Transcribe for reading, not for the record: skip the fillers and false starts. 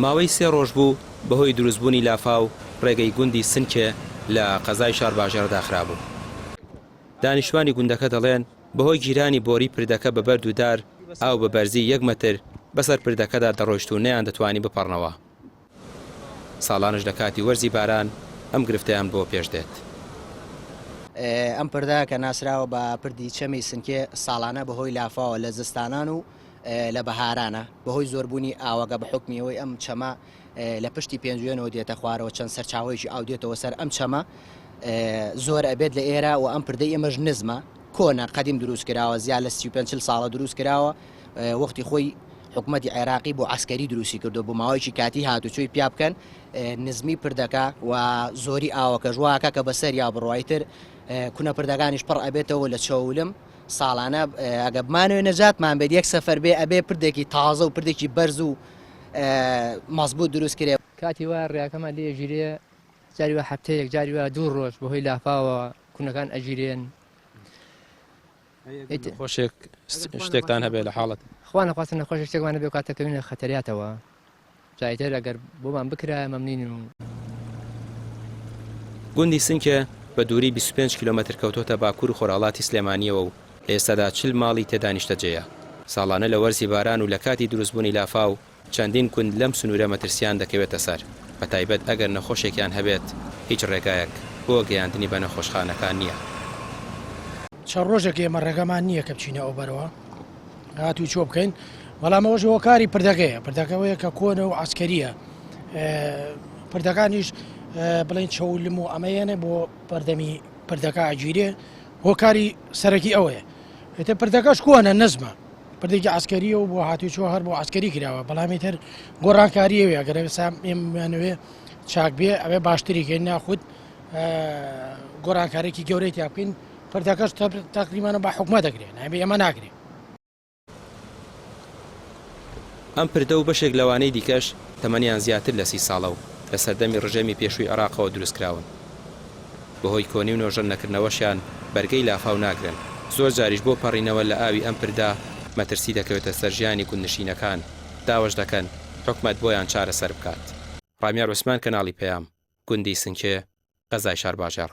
ماوەی سێ ڕۆژ بوو بەهۆی دروستبوونی لافاو ڕێگەی گوندی سنکێ لە قەزای شارباژێڕ داخرابوو. دانیشتوانی گوندەکە دەڵێن، بەهۆی گیرانی بۆری پردەکە بە بەرد و دار، ئاو بە بەرزی یەک مەتر بەسەر پردەکەدا دەڕۆیشت و نەیاندەتوانی بپەڕنەوە. ساڵانەش لە کاتی وەرزی باران ئەم گرفتەیان بۆ پێش دێت. ئەم پردە کە ناسراوە بە پردی چەمی سنکێ ساڵانە بەهۆی لافاوە لە زستانان و لە بەهارانە بەهۆی زۆربوونی ئاوەکە بە حوکمی ئەوەی ئەم چەمە لە پشتی پێنجوێنەوە دێتە خوارەوە چەند سەرچاوەیەکی ئاو دێتەوە سەر ئەم چەمە زۆر ئەبێت لە ئێرە و ئەم پردەی ئێمەش نزمە کۆنە قەدیم دروست کراوە زیاد لە 35 چل ساڵە دروست کراوە وەختی خۆی حکوومەتی عێراقی بۆ عسکەری دروستی کردو بۆ ماوەیەکی کاتی هاتوچۆی پیا بکەن نزمی پردەکە و زۆری ئاوەکە ژواکە کە بەسەر یا بڕوایتر کونە پردەکانیش پڕ ئەبێتەوە لە چەولم ساڵانە ئەگە بمانەوێ نەجاتمان بێت یەک سەفەر بێ ئەبێ پردێکی تازە و پردێکی بەرز و مەزبوط دروست کرێ. کاتی وایە ڕێگاکەمان لێ ئەگیرێ جاری وایە هەفتەیەک جاری وایە دوو ڕۆژ بەهۆی لافاوە کونەکان ئەگیرێن. نەخۆشێک شتێکتان هەبێ لە حاڵەت. خوا نەخواستە نەخۆشێک شتێکمان هەبێ کاتە کەوینە خەتەریاتەوە جا ئیتر ئەگەر بۆمان بکرایە مەمنونین و. گوندی سنکێ بە دووری 25 کیلۆمەتر کەوتۆتە باکوور و خۆرهەڵاتی سلێمانییەوە و لە ئێستادا 40 ماڵی تێدا نیشتەجێیە. ساڵانە لە وەرزی باران و لە کاتی دروستبوونی لافاو چەندین گوند لەم سنوورە مەترسییان دەکەوێتە سەر، بەتایبەت ئەگەر نەخۆشێکیان هەبێت هیچ ڕێگایەک بۆ گەیاندنی بە نەخۆشخانەکان نییە. چەند ڕۆژێکە ئێمە ڕێگەمان نییە کە بچینە ئەوبەرەوە هاتوچۆ بکەین، بەڵام ئەوەش هۆکاری پردەکەیە، پردەکە ئەوەیە کە کۆنە و عەسکەرییە، پردەکانیش بڵێن چەولم و ئەمەیەنە بۆ بەردەمی پردەکە ئەگیرێ، هۆکاری سەرەکی ئەوەیە. ئیتر پردەکەش کۆنە نزمە، پردێکی عەسکەرییە و بۆ هاتوچۆ هەر بۆ عەسکەری کراوە، بەڵام ئیتر گۆڕانکارییە وێ ئەگەر ئێستا ئێمەیانەوێ چاک بێ ئەوێ باشتری کەین ناخود گۆڕانکارێکی گەورەی تیا بکەین پردەکەش تەقریبەن بە حکومەت دەکرێ نابێ ئێمە ناکرێ. ئەم پردە و بەشێک لەوانەی دیکەش تەمەنیان زیاتر لە سی ساڵە و لە سەردەمی ڕژێمی پێشووی عێراقەوە دروستکراون. بەهۆی کۆنی و نۆژەن نەکردنەوەشیان بەرگەی لافاو ناگرن، زۆر جاریش بۆ پەڕینەوە لە ئاوی ئەم پردە مەترسی دەکەوێتە سەر ژیانی گوندنشینەکان، داوەش دەکەن حکومەت بۆیان چارەسەر بکات. ڕامیار عوسمان کەناڵی پەیام، گوندی سنکێ، قەزای شارباژێڕ.